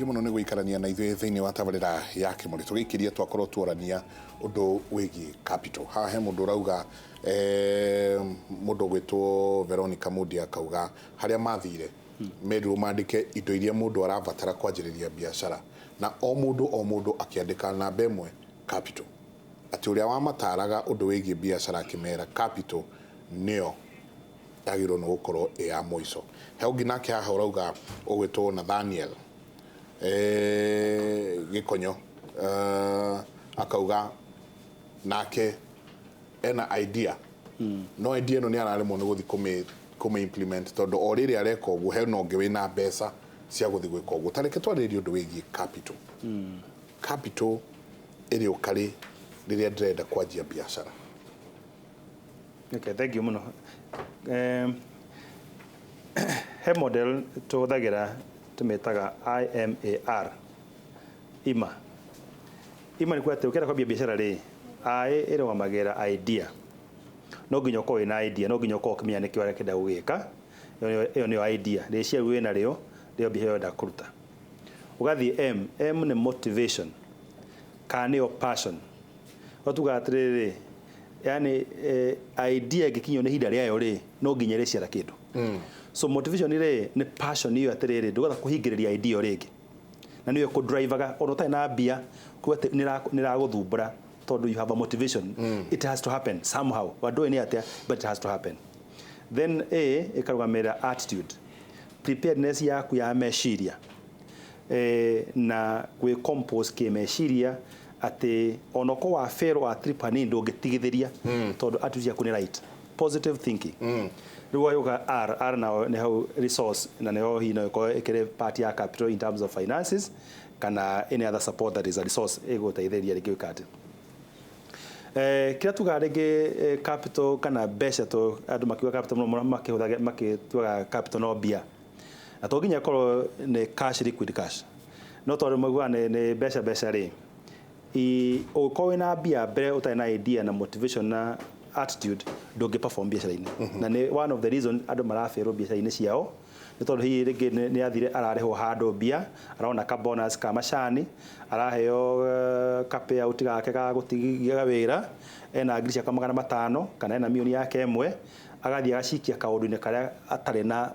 Thengiũ mũno nĩ gũikarania na ithuĩ thĩinĩ wa tabarĩra ya Kĩmũrĩ. Tũgĩikĩria twakorwo tuorania ũndũ wĩgiĩ capital. Haha he mũndũ ũrauga, mũndũ ũgwĩtwo Veronica Mundi akauga harĩa mathire merirwo mandĩke indo iria mũndũ arabatara kwanjĩrĩria biacara, na o mũndũ o mũndũ akĩandĩka namba ĩmwe, capital. Atĩ ũrĩa wamataraga ũndũ wĩgiĩ biacara akĩmera capital nĩyo yagĩrĩirwo nĩ gũkorwo ĩ ya mũico. He ũngĩ nake haha ũrauga ũgwĩtwo Nathaniel Gĩkonyo, akauga nake ena idea, no idea ĩno nĩ araremwo nĩ gũthiĩ kũmĩ implement, tondũ o rĩrĩ areka ũguo hena ũngĩ wĩna mbeca cia gũthiĩ gwĩka ũguo. Ta reke twarĩrĩrie ũndũ wĩgiĩ capital. Capital ĩrĩũka rĩ rĩrĩa ndĩrenda kwanjia biacara? Okay, thank you mũno. He model tũhũthagĩra tũmĩtaga IMAR. IMA. IMA nĩ kuga atĩ ũkĩenda kwambia biacara rĩ, I ĩrũgamagĩrĩra idea. No nginya ũkorwo wĩna idea, no nginya ũkorwo ũkĩmenya nĩkĩ ũrenda gũgĩka. Ĩyo nĩyo idea. Rĩciria rĩu wĩna rĩo, rĩo biacara ũrenda kũruta. Ũgathiĩ M, M nĩ motivation kana nĩyo passion. No tugaga atĩrĩrĩ, yani idea ĩngĩkinyio nĩ ihinda rĩayo rĩ, no nginya ĩrĩciara kĩndũ. So motivation rĩ, nĩ passion ĩyo atĩrĩrĩ, ndũgũka kũhingĩrĩria idea ĩyo rĩngĩ. Na nĩyo ĩkũdrivaga ona ũtarĩ na mbia, kuga atĩ nĩ ĩragũthumbũra tondũ you have a motivation. It has to happen somehow. Ndũĩ nĩ atĩa, but it has to happen. Then A ĩkarũgamĩrĩra attitude. Preparedness yaku ya meciria na gwĩ compose kĩmeciria atĩ onokorwo wa fail wa trip hanini ndũngĩtigithĩria tondũ attitude yaku nĩ right. Positive thinking. Rĩu ũgagĩũka R, R nayo nĩ hau resource, na nĩho hihi no ĩkorwo ĩkĩrĩ part ya capital in terms of finances kana any other support that is a resource ĩgũteithĩrĩria rĩngĩ gwĩka atĩ. Kĩrĩa tugaga rĩngĩ capital kana mbeca, to andũ makiuga capital mũno mũno makĩhũthagĩra makĩtuaga capital no mbia. Na to nginya ĩkorwo nĩ cash, liquid cash. No tondũ maugaga nĩ mbeca mbeca rĩ, ũngĩkorwo wĩna mbia mbere ũtarĩ na idea na motivation na attitude, ndũngĩ perform biacara-inĩ. Na nĩ one of the reason andũ marabail biacara-inĩ ciao, nĩ tondũ hihi rĩngĩ nĩ athire ararĩhwo handũ mbia, arona ka bonus ka macani, araheo ka payout gake ga gũtiga wĩra, ena ngiri ciakwa 500 kana ena mirioni yake ĩmwe, agathiĩ agacikia kaũndũ-inĩ karĩa atarĩ na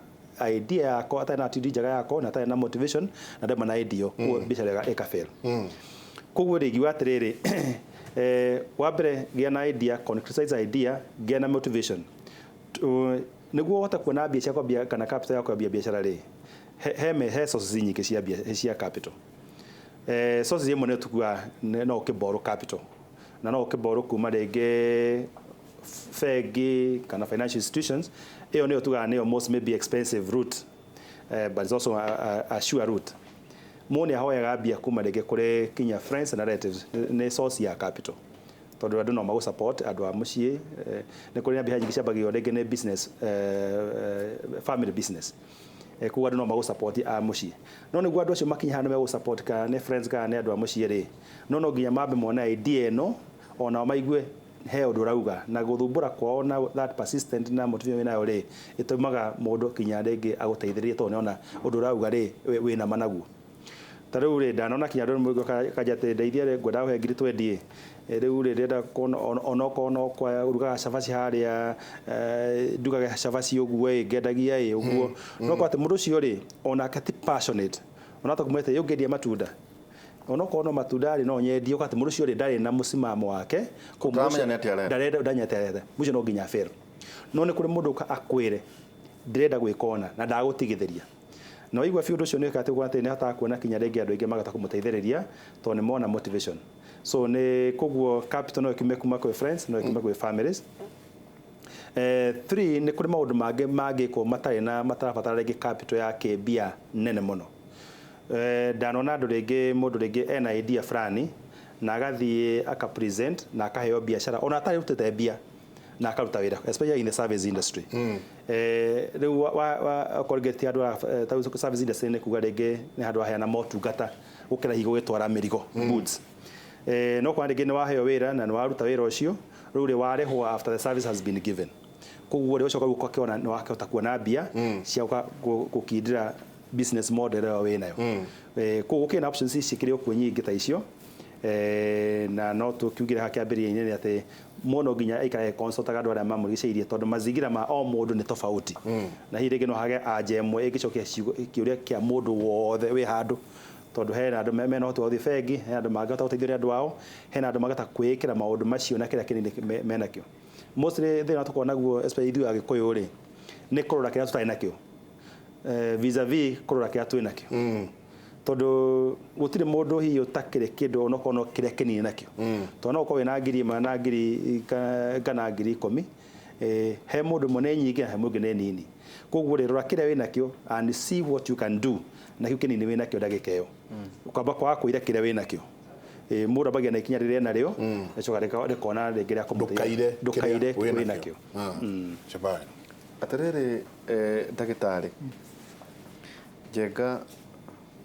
idea yako, atarĩ na attitude njega yako, na atarĩ na motivation, na ndauma na idea, koguo biacara ĩka fail. Koguo rĩ, ingiuga atĩrĩrĩ, wa mbere gĩa na idea, concretize idea, gĩa na motivation. Nĩguo ũhote kuona mbia cia kwambia kana capital ya kwambia biacara rĩ, he sources nyingĩ cia mbia cia capital. Sources ĩmwe nĩ tukuga no ũkĩborrow capital, na no ũkĩborrow kuma rĩngĩ bengi kana financial institutions. Ĩyo nĩyo tugaga nĩyo most maybe expensive route, but it's also a sure route. Mũndũ nĩ ahoyaga mbia kuma rĩngĩ kũrĩ kinya friends and relatives, nĩ source ya capital, tondũ andũ no magũ support, andũ a mũciĩ. Nĩ kũrĩ na biacara nyingĩ ciambagĩrĩrio rĩngĩ nĩ business, family business. Koguo andũ no magũ support a mũciĩ, no nĩguo andũ acio makinye handũ megũ support, kana nĩ friends kana nĩ andũ a mũciĩ rĩ, no nginya mambe mone idea ĩno, onao maigue he ũndũ ũrauga, na gũthumbũra kwao na that persistent na motivation wĩnayo rĩ, ĩtũmaga mũndũ kinya rĩngĩ agũteithĩrĩrie, tondũ nĩona ũndũ ũrauga rĩ wĩna ma naguo. Ta rĩu rĩ, ndanona kinya andũ rĩmwe kanja atĩ ndeithia rĩ, ngwenda kũhe ngiri 20, rĩu rĩ, ndĩrenda onokorwo no kũrugaga cabaci harĩa, ndugage cabaci ũguo ĩ, ngendagia ĩ ũguo, no korwo atĩ mũndũ ũcio rĩ, onake ti passionate, ona ta kumwĩte ũngĩendia matunda, onokorwo no matunda rĩ, no nyendie, ũkora atĩ mũndũ ũcio rĩ, ndarĩ na mũsimamo wake. Ndaramenya nĩ atĩa arenda. Ndarenda, ndamenya atĩa arenda, mũcio no nginya fail. No nĩ kũrĩ mũndũ ũka akwĩre ndĩrenda gwĩka ũna na ndagũtigithĩria, na waigua biũ ũndũ ũcio nĩ atĩ atĩ nĩ ahotaga kuona kinya rĩngĩ andũ aingĩ magata kũmũteithĩrĩria tondũ nĩ mona motivation. So nĩ koguo capital no ĩkume kuma kwĩ friends, no ĩkume kwĩ families. Three, nĩ kũrĩ maũndũ mangĩ mangĩkwo matarĩ na matarabatara rĩngĩ capital ya kĩmbia nene mũno. Ndanona andũ rĩngĩ, mũndũ rĩngĩ ena idea fulani na agathiĩ aka present na akaheo biacara ona atarĩ rutĩte mbia na akaruta wĩra, especially in the service industry. Rĩu okorwo rĩngĩ ti andũ ta service industry, nĩ kuga rĩngĩ nĩ handũ haheana motungata gũkĩra hihi gũgĩtwara mĩrigo, goods. No kwa rĩngĩ nĩ waheo wĩra na nĩ waruta wĩra ũcio, rĩu rĩ warĩhwo after the service has been given. Koguo rĩ, ũcoka ũgakĩona nĩ wakĩhota kuona mbia cia gũkindĩra. Business model ĩyo wĩnayo. Koguo gũkĩrĩ na options ici cikĩrĩ o kuo nyingĩ ta icio. Na no tũkiugire haha kĩambĩrĩria-inĩ nĩ atĩ mũndũ no nginya aikare consultaga andũ arĩa mamũrigicĩirie, tondũ mazingira ma o mũndũ nĩ tofauti, na hihi rĩngĩ no hage anja ĩmwe ĩngĩcokia kĩũria kĩa mũndũ wothe wĩ handũ, tondũ hena andũ mena ũhoti wa gũthiĩ bengi, hena andũ mangĩhota gũteithio nĩ andũ ao, hena andũ mangĩhota kwĩĩkĩra maũndũ macio na kĩrĩa kĩnini menakĩo. Mostly thĩna tũkoragwo naguo, especially ithuĩ Agĩkũyũ rĩ, nĩ kũrora kĩrĩa tũtarĩ nakĩo vis-a-vis kũrora kĩrĩa twĩ nakĩo, tondũ gũtirĩ mũndũ hihi ũtakĩrĩ kĩndũ onokorwo no kĩrĩa kĩnini nakĩo, tondũ no ũkorwo wĩna 1000 na ngiri kana 10,000, he mũndũ ũmwe nĩ nyingĩ na he mũndũ ũngĩ nĩ nini. Koguo rĩ, rora kĩrĩa wĩ nakĩo and see what you can do na kĩu kĩnini wĩ nakĩo ndagĩka ĩyo. Kwamba kwaga kũira kĩrĩa wĩ nakĩo. Mũndũ ambagia na ikinya rĩrĩa enarĩo, rĩcoka rĩkona rĩngĩ rĩa kũmũteithia. Ndũkaire. Ndũkaire kĩrĩa wĩ nakĩo. Shabani. Atĩrĩrĩ, ndagĩtarĩ Njenga,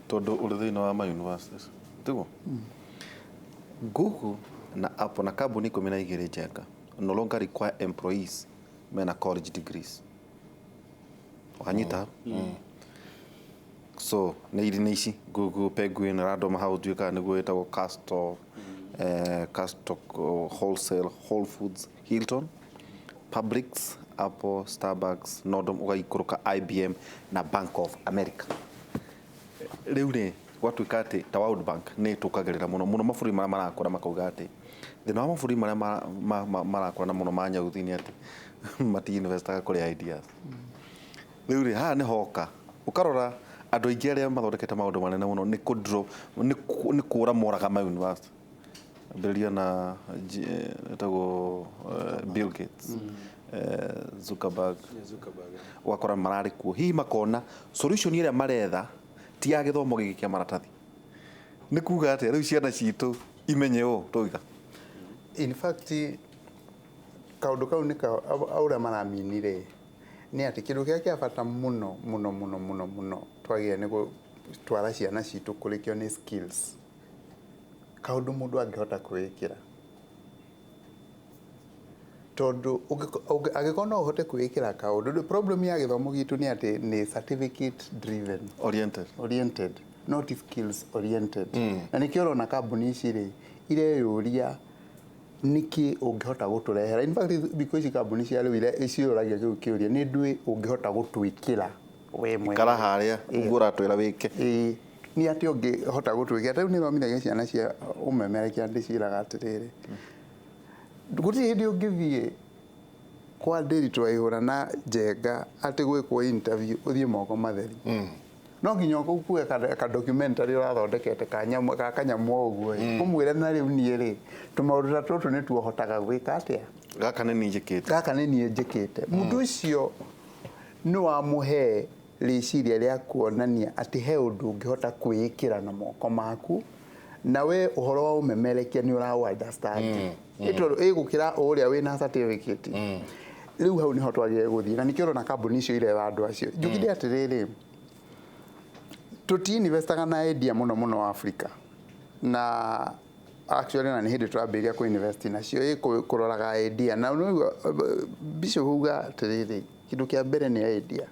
tondũ ũrĩ thĩinĩ wa ma universities, tiguo? Google na Apple na kambuni 12, Njenga, no longer require employees mena college degrees. Wanyita? So nĩ iri nĩ ici Google, Penguin Random House, ndiũĩ kana nĩguo ĩtagwo Castle, Castle Wholesale, Whole Foods, Hilton, Publix, Apple, Starbucks, Nordom, ũgaikũrũka IBM na Bank of America. Rĩu rĩ, gwatuĩka atĩ ta World Bank nĩ ĩtũkagĩrĩra mũno mũno mabũrũri marĩa marakũra, makauga atĩ thĩna wa mabũrũri marĩa marakũra na mũno ma nyauthi nĩ atĩ mati-investaga kũrĩ ideas. Rĩu rĩ, haha nĩ hoka ũkarora andũ aingĩ arĩa mathondekete maũndũ manene mũno nĩ kũ nĩ kũra moraga ma university, ambĩrĩria na ĩtagwo Bill Gates, Zuckerberg, ũgakora mararĩ kuo, hihi makona solution ĩrĩa maretha ti ya gĩthomo gĩkĩ kĩa maratathi. Nĩ kuga atĩa rĩu ciana citũ imenye ũũ tũiga? In fact, kaũndũ kau nĩ ũrĩa maraminire nĩ atĩ kĩndũ kĩrĩa kĩa bata mũno mũno mũno mũno mũno twagĩrĩire nĩ gũtwara ciana citũ kũrĩ kĩo nĩ skills, kaũndũ mũndũ angĩhota kwĩĩkĩra, tondũ angĩkorwo no ũhote kwĩĩkĩra kaũndũ. Problem ya gĩthomo gitũ nĩ atĩ nĩ certificate driven oriented. Oriented, not skills oriented. Na nĩkĩo ũrona kambuni ici rĩ ireyũria nĩkĩ ũngĩhota gũtũrehera. In fact, thikũ ici kambuni cia rĩu ciũragia kĩu kĩũria, nĩ ndũĩ ũngĩhota gũtwĩkĩra we mwene? Ikara harĩa ũguo ũratwĩra wĩke. Ĩĩ, nĩ atĩ ũngĩhota gũtwĩkĩra. Ta rĩu nĩ thomithagia ciana cia ũmemerekia, ndĩciĩraga atĩrĩrĩ, gũtirĩ hĩndĩ ũngĩthiĩ kwa Ndĩritũ Waihũra na Njenga atĩ gwĩkwo interview ũthiĩ moko matheri. No nginya ũkue ka documentary ũrathondekete ka nyamũ ga kanyamũ o ũguo ĩ, ũmwĩre na rĩu niĩ rĩ, tũmaũndũ ta tũtũ nĩ tuohotaga gwĩka atĩa. Gaka nĩ niĩ njĩkĩte. Gaka nĩ niĩ njĩkĩte. Mũndũ ũcio nĩ wamũhe rĩciria rĩa kuonania atĩ he ũndũ ũngĩhota kwĩĩkĩra na moko maku, na we ũhoro wa ũmemerekia nĩ ũraũ understand. Ĩ tondũ ĩgũkĩra o ũrĩa wĩna certificate. Rĩu hau nĩho twagĩrĩire gũthiĩ, na nĩkĩo ũrona kambuni icio iretha andũ acio. Njugire atĩrĩrĩ, tũti-investaga na idea mũno mũno Africa, na actually na nĩ hĩndĩ tũrambĩrĩria kũ invest nacio ĩ kũroraga idea. Na nĩguo Bishop uga atĩrĩrĩ, kĩndũ kĩa mbere nĩ idea.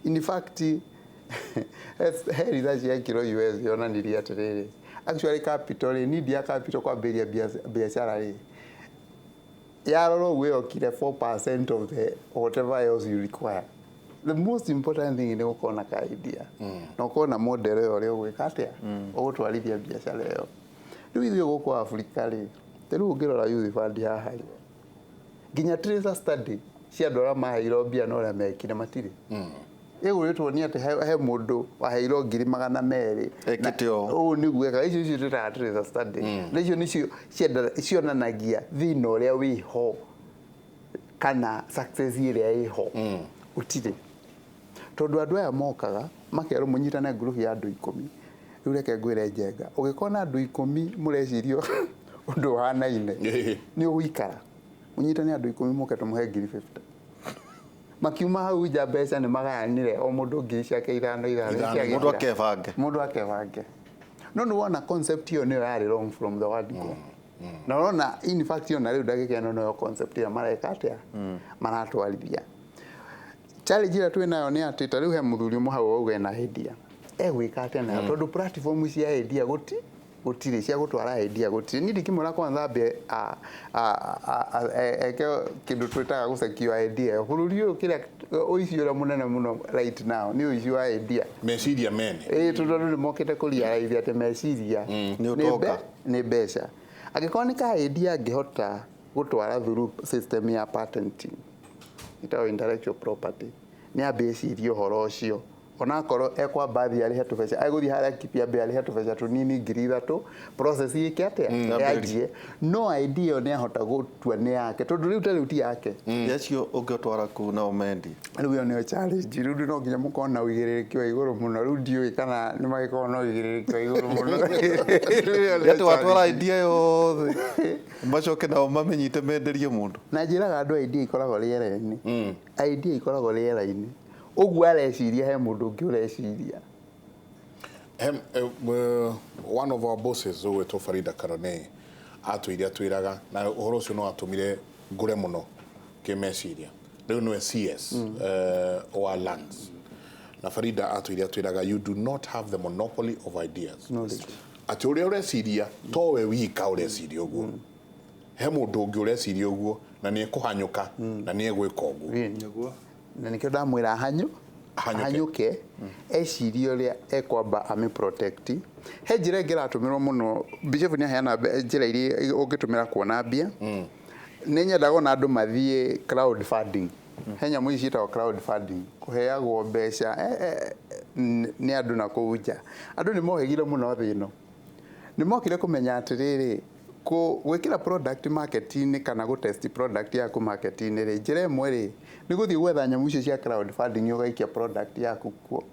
In fact, he research yekirwo US yonanirie atĩrĩrĩ, actually capital rĩ, need ya capital kwambĩrĩria biacara rĩ, yarora ũguo yokire 4% of the whatever else you require. The most important thing nĩ gũkorwo na ka idea na ũkorwo na model ĩyo ũrĩa ũgwĩka atĩa ũgũtwarithia biacara ĩyo. Rĩu ithuĩ gũkũ Afrika rĩ, ta rĩu ũngĩrora Youth Fund haha rĩ, nginya tracer study cia andũ arĩa maheirwo mbia na ũrĩa mekire matirĩ. Ĩgũrĩtwo nĩ atĩ he mũndũ waheirwo 200,000. Ekĩte ũũ. Ũũ nĩguo ekaga. Icio icio twĩtaga tracer study, na icio nĩcio cionanagia thĩna ũrĩa wĩho kana success ĩrĩa ĩho gũtirĩ, tondũ andũ aya mokaga makerwo mũnyitane ngurubu ya andũ 10. Rĩu reke ngwĩre Njenga, ũgĩkorwo na andũ 10 mũreciria ũndũ ũhanaine, nĩ ũgũikara. Mũnyitane andũ 10 mũke tũmũhe 50,000, makiuma hau nja mbeca nĩ magayanire, o mũndũ ngiri ciake ithano ithano. Ithano. Ciagĩthira. Mũndũ akebange. Mũndũ akebange. No nĩ wona concept ĩyo nĩyo yarĩ wrong from the word go. Na ũrona in fact ona rĩu ndagĩka ĩno noyo concept ĩyo mareka atĩa, maratwarithia. Challenge ĩrĩa twĩ nayo nĩ atĩ ta rĩu he mũthuri ũmwe hau wauga ena idea, egwĩka atĩa nayo? Tondũ platform cia idea gũtirĩ, cia gũtwara idea gũtirĩ. Niĩ ndikĩmwĩra kwanza ambe eke kĩndũ twĩtaga gũcekio idea ĩyo. Bũrũri ũyũ kĩrĩa ũici ũrĩa mũnene mũno right now nĩ ũici wa idea. Meciria mene. Ĩĩ, tondũ andũ nĩ mokĩte kũrealize atĩ meciria Nĩ nĩ ũtonga. Nĩ mbeca. Angĩkorwo nĩ ka idea angĩhota gũtwara through system ya patenting, ĩtagwo intellectual property, nĩ ambe ecirie ũhoro ũcio. Onakorwo ekwamba athiĩ arĩhe tũbeca, egũthiĩ harĩa kibi ambe arĩhe tũbeca tũnini 3,000, process ĩke atĩa, yanjie. No idea ĩyo nĩ ahota gũtua nĩ yake, tondũ rĩu ta rĩu ti yake. Yacio ũngĩtwara kũu nao mendie? Rĩu ĩyo nĩyo challenge. Rĩu no nginya mũkorwo na ũigĩrĩrĩki wa igũrũ mũno. Rĩu ndiũĩ kana nĩ magĩkorwo na ũigĩrĩrĩki wa igũrũ mũno. Rĩu ĩyo nĩyo Atĩ watwara challenge. idea yothe, macoke nao mamĩnyite menderie mũndũ. Na njĩraga andũ, idea ikoragwo rĩera-inĩ, idea ikoragwo rĩera-inĩ. Ũguo areciria, he mũndũ ũngĩ ũreciria. One of our bosses ũgwĩtwo Farida Karone atwĩire, atwĩraga, na ũhoro ũcio no atũmire ngũre mũno kĩmeciria. Rĩu nĩwe CS wa lands, na Farida atwĩire, atwĩraga, "You do not have the monopoly of ideas." Knowledge. Atĩ ũrĩa ũreciria towe wika ũreciria ũguo, he mũndũ ũngĩ ũreciria ũguo na nĩ ekũhanyũka na nĩ egwĩka ũguo. Nĩguo. Na nĩkĩo ndamwĩra hanyu Ahanyũke. Ahanyũke, ecirie ũrĩa ekwamba amĩ protect. He njĩra ĩngĩ ĩratũmĩrwo mũno. Bishop nĩ aheana njĩra iria ũngĩtũmĩra kuona mbia. Nĩ nyendaga ona andũ mathiĩ crowdfunding. He nyamũ ici ciĩtagwo crowdfunding, kũheagwo mbeca nĩ andũ na kũu nja. Andũ nĩ mohĩgire mũno thĩ ĩno, nĩ mokire kũmenya atĩrĩrĩ, gwĩkĩra product market-inĩ kana gũ test product yaku market-inĩ rĩ, njĩra ĩmwe rĩ nĩ gũthiĩ gwetha nyamũ icio cia crowdfunding, ũgaikia product yaku kuo,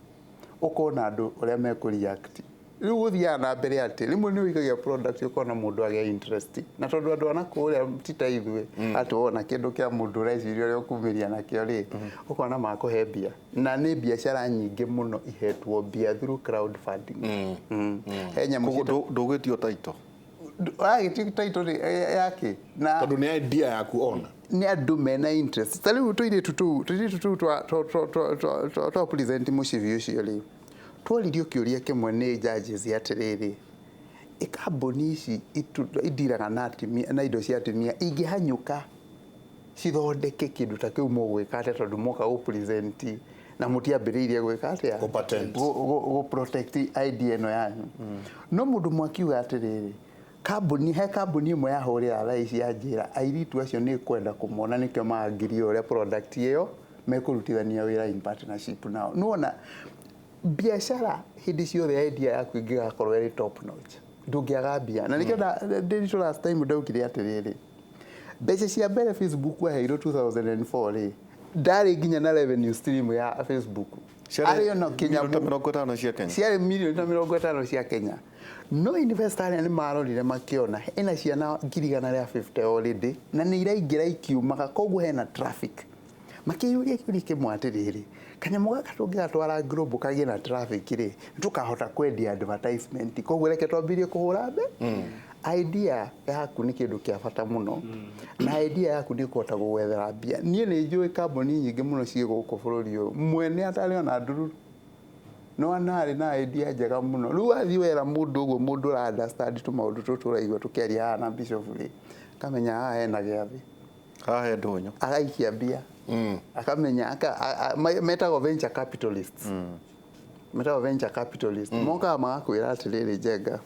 ũkona andũ ũrĩa mekũ react. Rĩu gũthiaga na mbere atĩ rĩmwe nĩ ũikagia product, ũkona mũndũ agĩa interest, na tondũ andũ ana kũrĩa ti ta ithuĩ, atĩ wona kĩndũ kĩa mũndũ ũreciria ũrĩa ũkumĩria nakĩo rĩ, ũkona makũhe mbia. Na nĩ biacara nyingĩ mũno ihetwo mbia through crowdfunding. He nyamũ Koguo ciĩtagwo ndũgwĩtio title. Wagĩtio title rĩ yake na Tondũ nĩ idea yaku ona. Nĩ andũ mena interest. Ta rĩu tũirĩtu tũu twa present mũcibi ũcio rĩ, tworirio kĩũria kĩmwe nĩ judges atĩrĩrĩ, ĩ kambuni ici indiraga na atumia na indo cia atumia ingĩhanyũka cithondeke kĩndũ ta kĩu, mũgwĩka atĩa? Tondũ moka gũ present na mũtiambĩrĩirie gwĩka atĩa? Gũ-patent. Gũ protect idea ĩno yanyu. No mũndũ mwakiuga atĩrĩrĩ, kambuni, he kambuni ĩmwe yahũrĩra thaa ici yanjĩra airĩtu acio nĩ kwenda kũmona, nĩkĩo mangirie ũrĩa product ĩyo mekũrutithania wĩra in partnership nao. Nĩwona biacara hĩndĩ ciothe idea yaku ĩngĩgakorwo ĩrĩ top notch, ndũngĩaga mbia. Na nĩkĩo ndĩritũ last time ndaugire atĩrĩrĩ, mbeca cia mbere Facebook waheirwo 2004 rĩ, ndarĩ nginya na revenue stream ya Facebook. Ciarĩ Arĩ ona milioni ta kĩnyamũ 50 cia Kenya. Ciarĩ milioni ta 50 cia Kenya. No investor arĩa nĩ marorire makĩona ĩna ciana 150,000 already na nĩ iraingĩra ikiumaga, koguo hena traffic. Makĩyũria kĩũria kĩmwe atĩrĩrĩ, kanyamũ gaka tũngĩgatwara global kagĩe na traffic rĩ, nĩtũkahota kwendia advertisement, koguo reke twambĩrĩrie kũhũra mbe. Idea yaku nĩ kĩndũ kĩa bata mũno, na idea yaku nĩ ĩkũhota gũgwethera mbia. Niĩ nĩ njũĩ kambuni nyingĩ mũno ciĩ gũkũ bũrũri ũyũ mwene atarĩ ona ndururu, no anarĩ na idea njega mũno. Rĩu wathiĩ wera mũndũ ũguo, mũndũ ũra understand tũmaũndũ tũtũ ũraigua tũkĩaria haha na bishop rĩ, akamenya haha hena gĩathĩ. Haha he ndũnyũ. Agaikia mbia, akamenya metagwo venture capitalists. Metagwo venture capitalist. Mokaga magakwĩra atĩrĩrĩ, Njenga,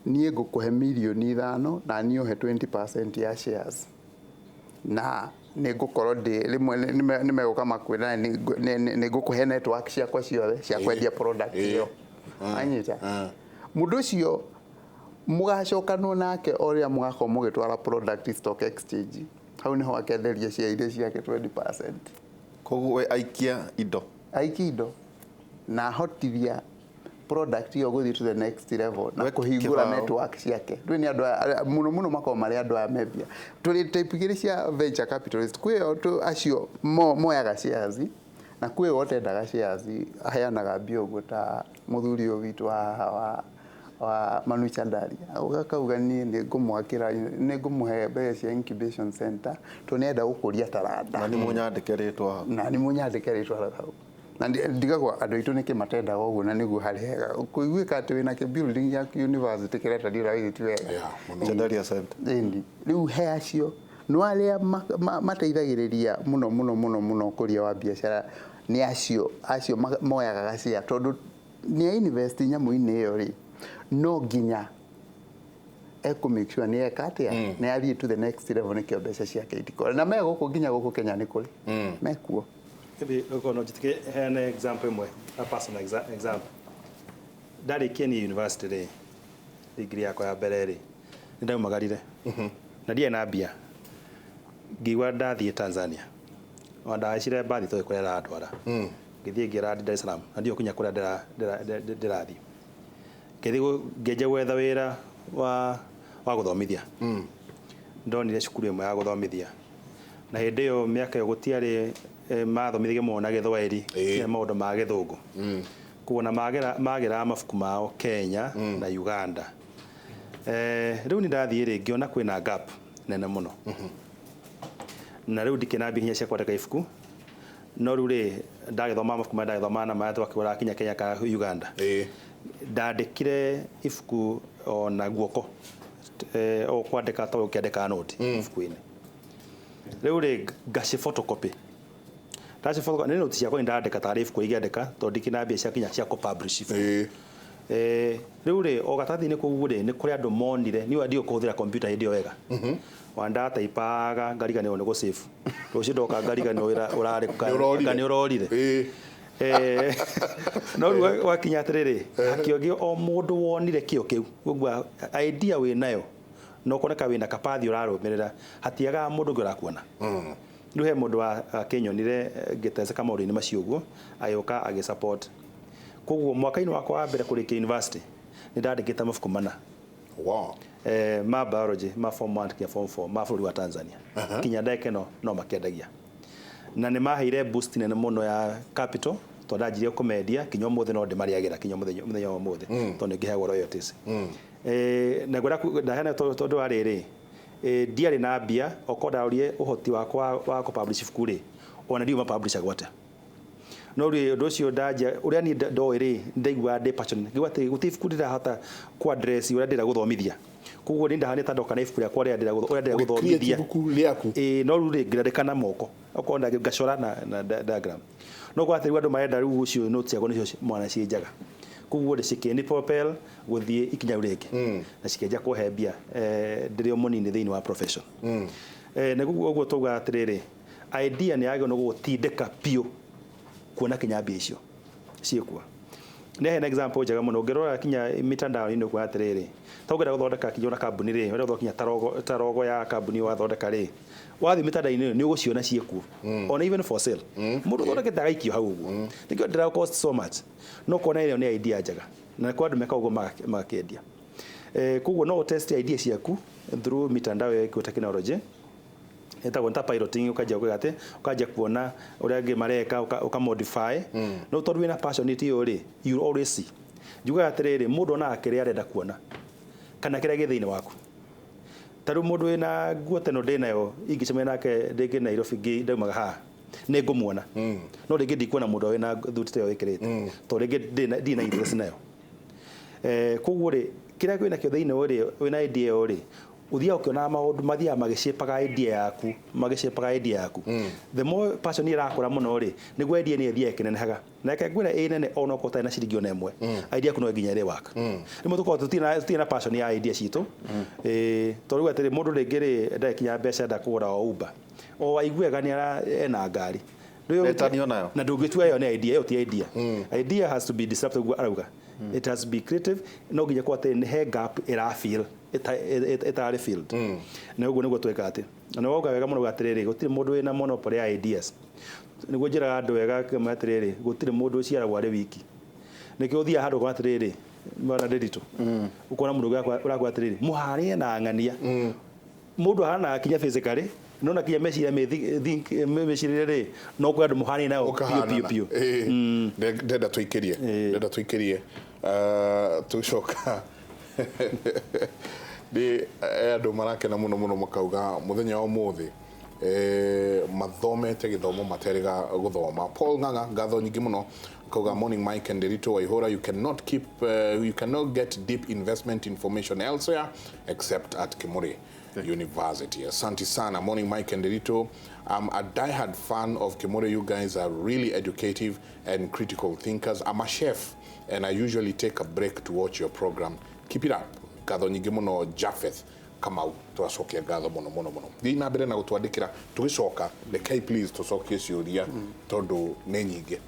niĩ ngũkũhe mirioni 5 na niĩ ũhe 20% ya shares, na nĩ ngũkorwo ndĩ rĩmwe nĩ megũka makwĩra nĩ ngũkũhe network ciakwa ciothe cia kwendia product ĩyo. Anyita mũndũ ũcio, mũgacokanwo nake o rĩrĩa mũgakorwo mũgĩtwara product stock exchange. Hau nĩho akenderia cia iria ciake 20%. Koguo we aikia indo. Aiki indo na ahotithia product ĩyo gũthiĩ to the next level na We kũhingũra kĩbao. network ciake. Rĩu nĩ andũ mũno mũno makoragwo marĩ andũ aya membia. Tũrĩ type igĩrĩ cia venture capitalist: kwĩ o acio moyaga shares, na kwĩ o ũtendaga shares, aheanaga mbia ũguo, ta mũthuri ũyũ witũ wa haha wa Wa Manu Chandaria auga kauga niĩ nĩ ngũmwakĩra, nĩ ngũmũhe mbeca cia incubation center tondũ nĩenda gũkũria taranda. Na nĩ mũnyandĩke rĩtwa hau. Na nĩ mũnyandĩke rĩtwa hau. Na ndigagwo andũ aitũ nĩkĩ matendaga ũguo, na nĩguo harĩ hega kũiguĩka atĩ wĩna kĩ building ya university kĩreta ndira ti wega. Yeah, mũno. Chandaria Center. Ĩni rĩu he acio no arĩa mateithagĩrĩria mũno mũno mũno mũno ũkũria wa biacara nĩ acio moyaga gacĩa, tondũ nĩ invest nyamũ-inĩ ĩyo rĩ, no nginya ekũ make sure nĩ eka atĩa, nĩ athiĩ to the next level, nĩkĩo mbeca ciake itikora. Na me gũkũ, nginya gũkũ Kenya nĩ kũrĩ mekuo. Maybe uko no njitike heane example ĩmwe, a personal example. Ndarĩkia ni university rĩ, degree yakwa ya mbere rĩ, nĩ ndaumagarire na ndiarĩ na mbia, ngĩigua ndathiĩ Tanzania, ona ndahaicire mbathi tũgĩ kũrĩa ĩrandwara, ngĩthiĩ ngĩrandi Dar es Salaam na ndiũ kinya kũrĩa ndĩrathiĩ. Ngĩthiĩ ngĩanjia gwetha wĩra wa gũthomithia. Ndonire cukuru ĩmwe ya gũthomithia, na hĩndĩ ĩyo mĩaka ĩyo gũtiarĩ mathomithagia mũno na gĩthwaĩri, gũtiarĩ maũndũ ma gĩthũngũ, koguo na magĩraga mabuku mao Kenya na Uganda. Rĩu nĩ ndathiĩ rĩ, ngĩona kwĩna gap nene mũno, na rĩu ndikĩna mbia hinya cia kwandĩka ibuku, no rĩu rĩ ndagĩthoma mabuku marĩa ndagĩthoma na marĩa twakĩgũraga kinya Kenya ka Uganda. Ndandĩkire ibuku ona guoko, o kwandĩka ta ũkĩandĩka note ibuku-inĩ. Rĩu rĩ ngaci photocopy, ndaci photocopy nĩ note ciakwa, nĩ ndandĩka tarĩ ibuku ingĩandĩka, tondũ ndikĩna mbia cia kinya cia kũ publish ibuku. Rĩu rĩ o gatathi-inĩ kũu rĩ, nĩ kũrĩ andũ monire niĩ ndiũ kũhũthĩra computer hĩndĩ ĩyo wega, wandataipaaga ngariganĩrwo nĩ gũsave, rũciũ ndoka ngariganĩrwo wĩra ũrarĩ Nĩ ũrorire. kana nĩ ũrorire. No rĩu wakinya atĩrĩrĩ, hakĩogio o mũndũ wonire kĩo kĩu ũguo idea wĩ nayo no koneka wĩna kapathi ũrarũmĩrĩra, hatiagaga mũndũ ũngĩ ũrakuona. Rĩu he mũndũ akĩnyonire ngĩteceka maũndũ-inĩ macio ũguo, agĩũka agĩ support. Koguo mwaka-inĩ wakwa wa mbere kũrĩkia university nĩ ndandĩkĩte mabuku 4. Ma biology ma form 1 kinya form 4 ma bũrũri wa Tanzania. Kinya ndagĩka ĩno no makĩendagia, na nĩ maheire boost nene mũno ya capital, tondũ ndanjirie kũmendia kinya ũmũthĩ no ndĩmarĩagĩra kinya mũthenya wa ũmũthĩ, tondũ nĩ ngĩheagwo royalties. Na ngwenda ndaheana tondũ wa rĩrĩ, ndiarĩ na mbia, okorwo ndarorire ũhoti wakwa wa kũ-publish ibuku rĩ, ona ndiũĩ ma-publishagwo atĩa. No rĩ ũndũ ũcio ndanjia ũrĩa niĩ ndoĩ rĩ, ndaiguaga ndĩ passionate, ngĩigua atĩ gũtirĩ ibuku ndĩrahota kũ address ũrĩa ndĩrenda gũthomithia, koguo nĩ ndahanĩte ta ndoka na ibuku rĩakwa rĩrĩa ndĩrenda ũrĩa ndĩrenda Ũgĩ-create gũthomithia. Ibuku rĩaku. Ĩĩ, no rĩu rĩ ngĩrandĩka na moko, okorwo ngacora na diagram, no kwa atĩ rĩu andũ marenda rĩu ũcio notes ciakwa nĩcio mwana ciĩ njega, koguo rĩ cikĩni propel gũthiĩ ikinya rĩu rĩngĩ na cikĩanjia kũhe mbia, ndĩrĩ o mũnini thĩinĩ wa profession. Na ũguo tauga atĩrĩrĩ, idea nĩ yagĩrĩirwo nĩ gũgũtindĩka biũ kuona kinya mbia icio ciĩkuo. Nĩ heana example njega mũno, ũngĩrora kinya mitandao-inĩ ũkuona atĩrĩrĩ, ta ũngĩenda gũthondeka kinya ona kambuni rĩ, ũrenda gũthondeka kinya ta logo ya kambuni wathondeka rĩ, wathiĩ mitandao-inĩ nĩ ũgũciona ciĩkuo, ona even for sale, mũndũ ũthondekete agaikio hau ũguo, nĩkĩo ndĩra cost so much, no kuona ĩyo nĩ idea njega na kwa andũ meka ũguo magakĩendia. Koguo no test idea ciaku through mitandao ya technology ĩtagwo ta piloting, ũkanjia gwĩka atĩ ũkanjia kuona ũrĩa angĩ mareka, ũka modify. No tondũ wĩna passion ĩyo rĩ, you always see. Njugaga atĩrĩrĩ, mũndũ onaga kĩrĩa arenda kuona kana kĩrĩa gĩ thĩinĩ waku. Ta rĩu mũndũ wĩna nguo ta ĩno ndĩnayo, ingĩcemania nake rĩngĩ Nairobi ndaumaga haha, nĩ ngũmuona, no rĩngĩ ndikuona mũndũ wĩna thuti ta ĩyo wĩkĩrĩte, tondũ rĩngĩ ndirĩ na interest nayo. Koguo rĩ kĩrĩa wĩna kĩo thĩinĩ rĩ, wĩna idea ĩyo rĩ, ũthiaga ũkĩonaga maũndũ mathiaga magĩshapaga idea yaku, magĩshapaga idea yaku. The more passion ĩrakũra mũno rĩ, nĩguo idea nĩ ĩthiaga ĩkĩnenehaga. Na reke ngwĩre, ĩ nene ona okorwo ũtarĩ na ciringi ona ĩmwe, idea yaku no nginya ĩrĩ work. Rĩmwe tũkoragwo tũtirĩ na passion ya idea citũ. Tondũ rĩu atĩrĩ, mũndũ rĩngĩ rĩ ndarĩ kinya mbeca, enda kũgũra o Uber, o aiguaga nĩ ara ena ngari. Rĩu Etanio nayo. Na ndũngĩtua ĩyo nĩ idea, ĩyo ti idea. Idea has to be disruptive, ũguo arauga. It has to be creative, no nginya kwa atĩ nĩ he gap ĩra fill ĩtarĩ filled. Na ũguo nĩguo twĩka atĩ na wauga wega mũno atĩrĩrĩ, gũtirĩ mũndũ wĩna monopoly ya ideas. Nĩguo njĩraga andũ wega kĩmwe atĩrĩrĩ, gũtirĩ mũndũ ũciaragwo arĩ wiki. Nĩkĩo ũthiaga handũ ũkona atĩrĩrĩ, mwana ndĩritũ, ũkona mũndũ ũrakwa atĩrĩrĩ, mũharĩe na ng'ania. Mũndũ ahanaga kinya physically, no na kinya meciria mecirĩrie rĩ, no kwĩ andũ mũhanaine nao biũ biũ biũ. Ndenda tũikĩrie, ndenda tũikĩrie, tũgĩcoka Nĩ andũ marakena mũno mũno, makauga mũthenya wa ũmũthĩ mathomete gĩthomo materĩga gũthoma. Paul Ng'ang'a, ngatho nyingĩ mũno, akauga, "Morning, Mike and Nderitu Waihura. You cannot keep you cannot get deep investment information elsewhere except at Kimuri University." Asante sana. "Morning, Mike and Nderitu. I'm a diehard fan of Kimuri. You guys are really educative and critical thinkers. I'm a chef and I usually take a break to watch your program. Keep it up." Ngatho nyingĩ mũno, Japheth Kamau, tũracokia ngatho mũno mũno mũno. Thiĩ na mbere na gũtwandĩkĩra. Tũgĩcoka, rekei please tũcokie ciũria tondũ nĩ nyingĩ.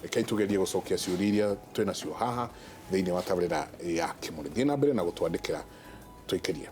Rekei tũgerie gũcokia ciũria iria twĩ nacio haha thĩinĩ wa tabarĩra ya Kĩmũrĩ. Thiĩ na mbere na gũtwandĩkĩra tũikĩrie.